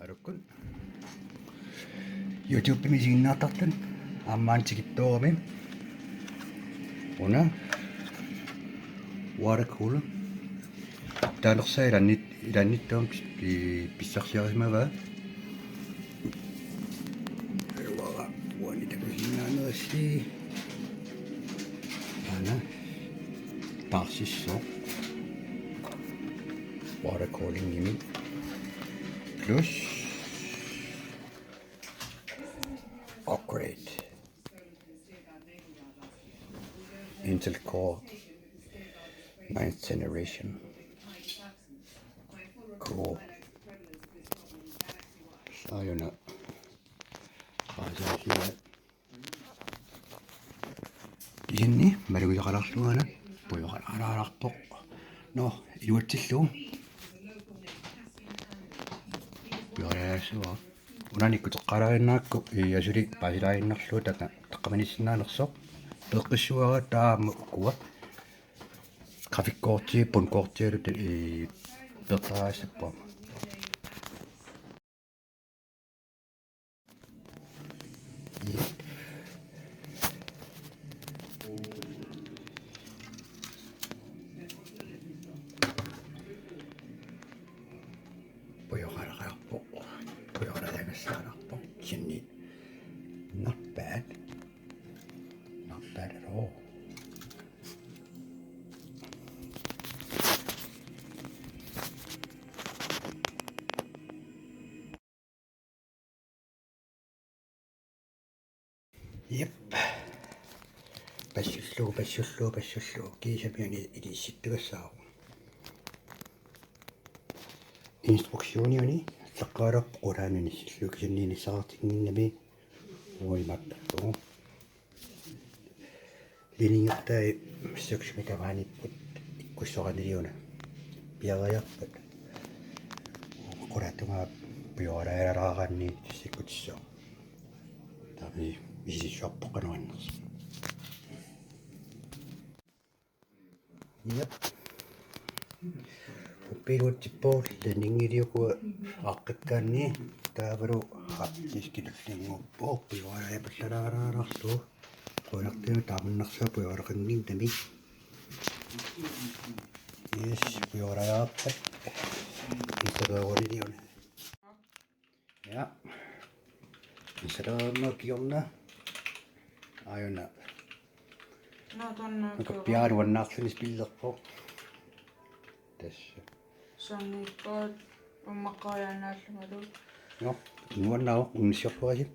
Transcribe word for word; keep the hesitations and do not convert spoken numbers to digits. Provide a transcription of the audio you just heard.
Lukkun. YouTube-imi isiginnaartartut aamma tikittoorami. Una water cooler. Taanersaa ilaannit-, ilaannittut aamma pis-, pi-, pissarsiarisimavaa. Uanga uani takusinnaanerassi. Aana. Taarsissooq. Water cooling-imi. Plus upgrade. Intel Core ninth generation. Cool. Saajuna. Saajuna. Kisianni malugisaqalaarlugu una pujoqalaarpoq. Nå, iluatsillugu. Pujoqalaarsuaq. Una nikkuteqqaalaarinnaarakku, ii, asuli paasilaaginnarlugu taanna taqqamanissinnaanersoq. Peeqqissuara taama ukua. Grafikkorti, bundkortialu, ii, peertaraassapput aamma. Pujoqalaqaarpoq. Pujoqalaqaarpoq. Kisianni. Not bad. Not bad at all. Jep. Passullugu, passullugu, passullugu. Kiisami una inissittagassaagut. Instruktioniuni saqqaarpoq qulaani inissillugu, kisianni inissaqartinnginnami uimattarlugu. Ledningertai seks meter maaniipput ikkussoqarniliuna. Piariarpat. Qulatungaa pujoqalaaraanni tassikkutissooq. Taami misissuarpoq qanoq annersoq. Jep. Uppiluutsippoq ledningiliuku aaqqikkaanni taavalu harddiski tullinnguuppoq pujoqalaapallalaaraarlu. Qujanartumik taamannersaa pujoqalaqannginnami. Yes, pujoqalaarpat. Installationiliuna. Ja. Installationerneq kingorna. Aajuna. Nå, taanna. Nukappiaruannaarluni spillerpoq. Tassa. Sangiikkaat ummaqqajaannaallumalu. Nå, nuannaavoq unnissiorluarisi.